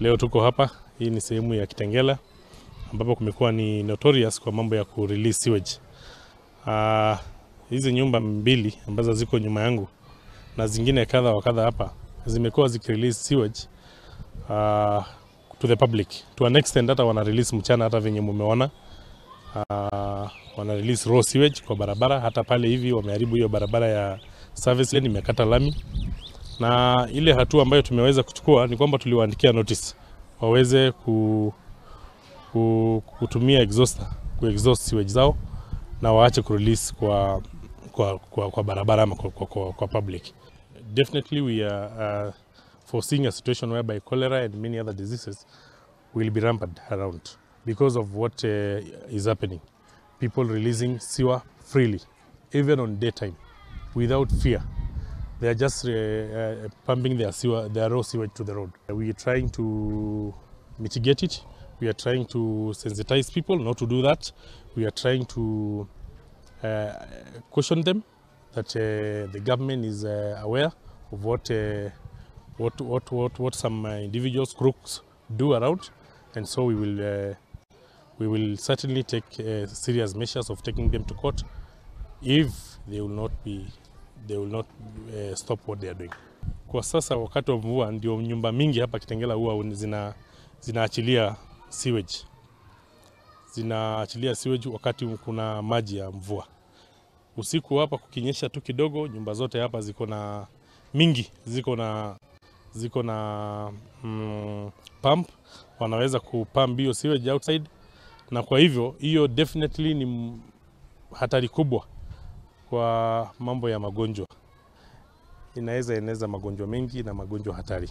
Leo tuko hapa, hii ni sehemu ya Kitengela ambapo kumekuwa ni notorious kwa mambo ya ku release sewage. Hizi nyumba mbili ambazo ziko nyuma yangu na zingine kadha wa kadha hapa zimekuwa zikirelease sewage to the public to an extent hata wana release mchana, hata venye mumeona wana release raw sewage kwa barabara. Hata pale hivi wameharibu hiyo barabara ya service lane, imekata lami. Na ile hatua ambayo tumeweza kuchukua ni kwamba tuliwaandikia notice waweze kutumia exhauster ku exhaust sewage zao na waache ku release kwa barabara ama kwa public. Definitely we are foreseeing a situation whereby cholera and many other diseases will be rampant around because of what is happening. People releasing sewer freely, even on daytime, without fear. They are just pumping their sewer, their raw sewage to the road. We are trying to mitigate it. We are trying to sensitize people not to do that. We are trying to caution them that the government is aware of what some individuals, crooks do around, and so we will certainly take serious measures of taking them to court if they will not stop what they are doing. Kwa sasa wakati wa mvua ndio nyumba mingi hapa Kitengela huwa zinaachilia sewage, zinaachilia sewage wakati kuna maji ya mvua. Usiku hapa kukinyesha tu kidogo, nyumba zote hapa ziko na mingi ziko na pump, wanaweza kupump hiyo sewage outside, na kwa hivyo hiyo definitely ni hatari kubwa kwa mambo ya magonjwa, inaweza eneza magonjwa mengi na magonjwa hatari.